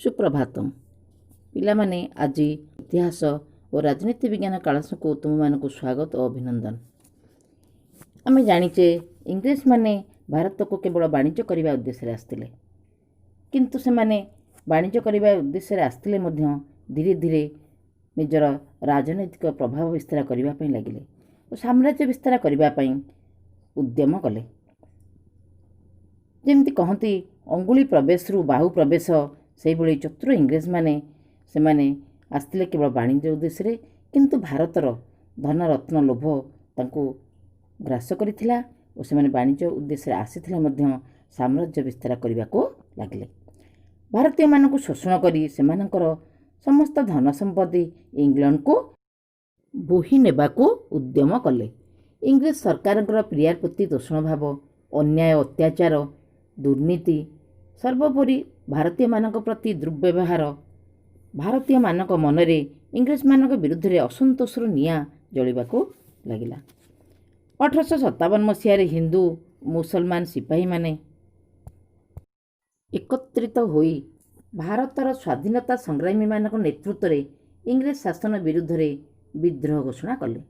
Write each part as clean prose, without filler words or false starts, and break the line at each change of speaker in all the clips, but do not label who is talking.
ସୁପ୍ରଭାତମ୍ ପିଲାମାନେ। ଆଜି ଇତିହାସ ଓ ରାଜନୀତି ବିଜ୍ଞାନ କ୍ଲାସକୁ ତୁମମାନଙ୍କୁ ସ୍ୱାଗତ ଓ ଅଭିନନ୍ଦନ। ଆମେ ଜାଣିଛେ, ଇଂରେଜମାନେ ଭାରତକୁ କେବଳ ବାଣିଜ୍ୟ କରିବା ଉଦ୍ଦେଶ୍ୟରେ ଆସିଥିଲେ। କିନ୍ତୁ ସେମାନେ ବାଣିଜ୍ୟ କରିବା ଉଦ୍ଦେଶ୍ୟରେ ଆସିଥିଲେ ମଧ୍ୟ ଧୀରେ ଧୀରେ ନିଜର ରାଜନୈତିକ ପ୍ରଭାବ ବିସ୍ତାର କରିବା ପାଇଁ ଲାଗିଲେ ଓ ସାମ୍ରାଜ୍ୟ ବିସ୍ତାର କରିବା ପାଇଁ ଉଦ୍ୟମ କଲେ। ଯେମିତି କହନ୍ତି, ଅଙ୍ଗୁଳି ପ୍ରବେଶରୁ ବାହୁ ପ୍ରବେଶ, ସେଇଭଳି ଚତୁର ଇଂରେଜମାନେ, ସେମାନେ ଆସିଥିଲେ କେବଳ ବାଣିଜ୍ୟ ଉଦ୍ଦେଶ୍ୟରେ, କିନ୍ତୁ ଭାରତର ଧନରତ୍ନ ଲୋଭ ତାଙ୍କୁ ଗ୍ରାସ କରିଥିଲା ଓ ସେମାନେ ବାଣିଜ୍ୟ ଉଦ୍ଦେଶ୍ୟରେ ଆସିଥିଲେ ମଧ୍ୟ ସାମ୍ରାଜ୍ୟ ବିସ୍ତାର କରିବାକୁ ଲାଗିଲେ। ଭାରତୀୟମାନଙ୍କୁ ଶୋଷଣ କରି ସେମାନଙ୍କର ସମସ୍ତ ଧନ ସମ୍ପତ୍ତି ଇଂଲଣ୍ଡକୁ ବୋହି ନେବାକୁ ଉଦ୍ୟମ କଲେ। ଇଂରେଜ ସରକାରଙ୍କର ପ୍ରିୟାର ପ୍ରତି ତୋଷଣ ଭାବ, ଅନ୍ୟାୟ, ଅତ୍ୟାଚାର, ଦୁର୍ନୀତି, ସର୍ବୋପରି ଭାରତୀୟମାନଙ୍କ ପ୍ରତି ଦୁର୍ବ୍ୟବହାର ଭାରତୀୟମାନଙ୍କ ମନରେ ଇଂରେଜମାନଙ୍କ ବିରୁଦ୍ଧରେ ଅସନ୍ତୋଷର ନିଆଁ ଜଳିବାକୁ ଲାଗିଲା। 1857 ମସିହାରେ ହିନ୍ଦୁ ମୁସଲମାନ ସିପାହୀମାନେ ଏକତ୍ରିତ ହୋଇ ଭାରତର ସ୍ୱାଧୀନତା ସଂଗ୍ରାମୀମାନଙ୍କ ନେତୃତ୍ୱରେ ଇଂରେଜ ଶାସନ ବିରୁଦ୍ଧରେ ବିଦ୍ରୋହ ଘୋଷଣା କଲେ,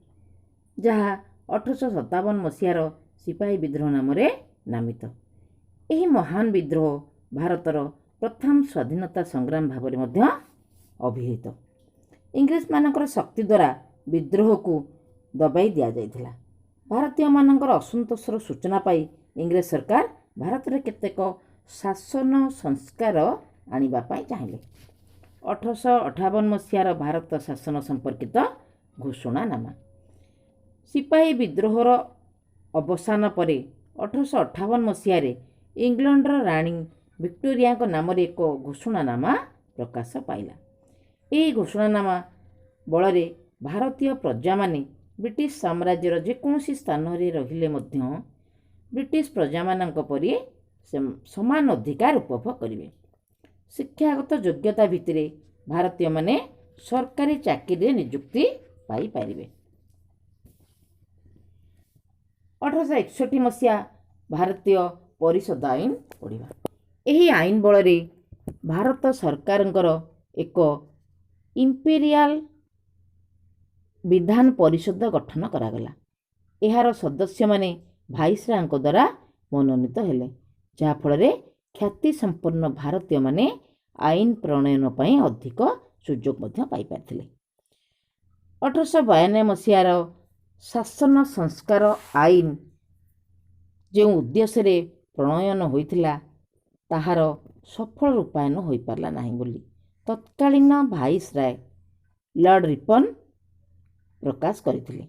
ଯାହା 1857 ମସିହାର ସିପାହୀ ବିଦ୍ରୋହ ନାମରେ ନାମିତ। ଏହି ମହାନ ବିଦ୍ରୋହ ଭାରତର ପ୍ରଥମ ସ୍ୱାଧୀନତା ସଂଗ୍ରାମ ଭାବରେ ମଧ୍ୟ ଅଭିହିତ। ଇଂରେଜମାନଙ୍କର ଶକ୍ତି ଦ୍ୱାରା ବିଦ୍ରୋହକୁ ଦବାଇ ଦିଆଯାଇଥିଲା। ଭାରତୀୟମାନଙ୍କର ଅସନ୍ତୋଷର ସୂଚନା ପାଇ ଇଂରେଜ ସରକାର ଭାରତରେ କେତେକ ଶାସନ ସଂସ୍କାର ଆଣିବା ପାଇଁ ଚାହିଁଲେ। 1858 ମସିହାର ଭାରତ ଶାସନ ସମ୍ପର୍କିତ ଘୋଷଣାନାମା। ସିପାହୀ ବିଦ୍ରୋହର ଅବସାନ ପରେ 1858 ମସିହାରେ ଇଂଲଣ୍ଡର ରାଣୀ ଭିକ୍ଟୋରିଆଙ୍କ ନାମରେ ଏକ ଘୋଷଣାନାମା ପ୍ରକାଶ ପାଇଲା। ଏହି ଘୋଷଣାନାମା ବଳରେ ଭାରତୀୟ ପ୍ରଜାମାନେ ବ୍ରିଟିଶ ସାମ୍ରାଜ୍ୟର ଯେକୌଣସି ସ୍ଥାନରେ ରହିଲେ ମଧ୍ୟ ବ୍ରିଟିଶ ପ୍ରଜାମାନଙ୍କ ପରି ସେ ସମାନ ଅଧିକାର ଉପଭୋଗ କରିବେ। ଶିକ୍ଷାଗତ ଯୋଗ୍ୟତା ଭିତ୍ତିରେ ଭାରତୀୟମାନେ ସରକାରୀ ଚାକିରିରେ ନିଯୁକ୍ତି ପାଇପାରିବେ। 1861 ମସିହା ଭାରତୀୟ ପରିଷଦ ଆଇନ ପଢ଼ିବା। ଏହି ଆଇନ ବଳରେ ଭାରତ ସରକାରଙ୍କର ଏକ ଇମ୍ପେରିଆଲ ବିଧାନ ପରିଷଦ ଗଠନ କରାଗଲା। ଏହାର ସଦସ୍ୟମାନେ ଭାଇସରାୟଙ୍କ ଦ୍ୱାରା ମନୋନୀତ ହେଲେ, ଯାହାଫଳରେ ଖ୍ୟାତି ସମ୍ପନ୍ନ ଭାରତୀୟମାନେ ଆଇନ ପ୍ରଣୟନ ପାଇଁ ଅଧିକ ସୁଯୋଗ ମଧ୍ୟ ପାଇପାରିଥିଲେ। 1892 ମସିହାର ଶାସନ ସଂସ୍କାର ଆଇନ ଯେଉଁ ଉଦ୍ଦେଶ୍ୟରେ ପ୍ରଣୟନ ହୋଇଥିଲା, ତାହାର ସଫଳ ରୂପାୟନ ହୋଇପାରିଲା ନାହିଁ ବୋଲି ତତ୍କାଳୀନ ଭାଇସରାୟ ଲର୍ଡ଼ ରିପନ୍ ପ୍ରକାଶ କରିଥିଲେ।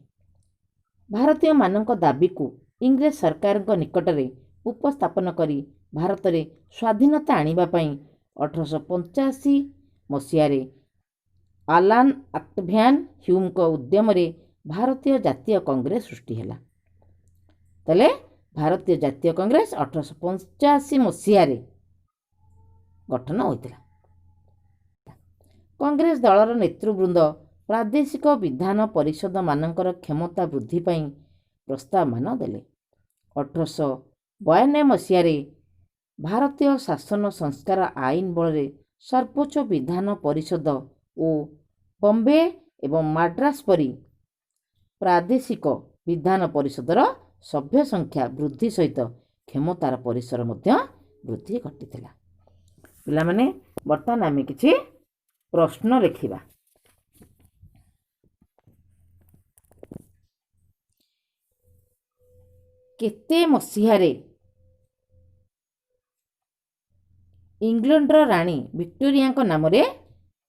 ଭାରତୀୟମାନଙ୍କ ଦାବିକୁ ଇଂରେଜ ସରକାରଙ୍କ ନିକଟରେ ଉପସ୍ଥାପନ କରି ଭାରତରେ ସ୍ୱାଧୀନତା ଆଣିବା ପାଇଁ 1885 ମସିହାରେ ଆଲାନ୍ ଅକ୍ଟାଭିଆନ୍ ହ୍ୟୁମ୍ଙ୍କ ଉଦ୍ୟମରେ ଭାରତୀୟ ଜାତୀୟ କଂଗ୍ରେସ ସୃଷ୍ଟି ହେଲା। ତାହେଲେ ଭାରତୀୟ ଜାତୀୟ କଂଗ୍ରେସ 1885 ମସିହାରେ ଗଠନ ହୋଇଥିଲା। କଂଗ୍ରେସ ଦଳର ନେତୃବୃନ୍ଦ ପ୍ରାଦେଶିକ ବିଧାନ ପରିଷଦମାନଙ୍କର କ୍ଷମତା ବୃଦ୍ଧି ପାଇଁ ପ୍ରସ୍ତାବମାନ ଦେଲେ। 1892 ମସିହାରେ ଭାରତୀୟ ଶାସନ ସଂସ୍କାର ଆଇନ ବଳରେ ସର୍ବୋଚ୍ଚ ବିଧାନ ପରିଷଦ ଓ ବମ୍ବେ ଏବଂ ମାଡ୍ରାସ ପରି ପ୍ରାଦେଶିକ ବିଧାନ ପରିଷଦର ସଭ୍ୟ ସଂଖ୍ୟା ବୃଦ୍ଧି ସହିତ କ୍ଷମତାର ପରିସର ମଧ୍ୟ ବୃଦ୍ଧି ଘଟିଥିଲା। ପିଲାମାନେ, ବର୍ତ୍ତମାନ ଆମେ କିଛି ପ୍ରଶ୍ନ ଲେଖିବା। କେତେ ମସିହାରେ ଇଂଲଣ୍ଡର ରାଣୀ ଭିକ୍ଟୋରିଆଙ୍କ ନାମରେ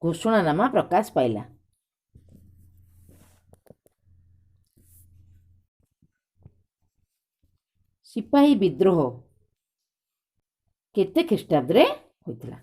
ଘୋଷଣାନାମା ପ୍ରକାଶ ପାଇଲା? ସିପାହୀ ବିଦ୍ରୋହ କେତେ ଖ୍ରୀଷ୍ଟାବ୍ଦରେ ହୋଇଥିଲା?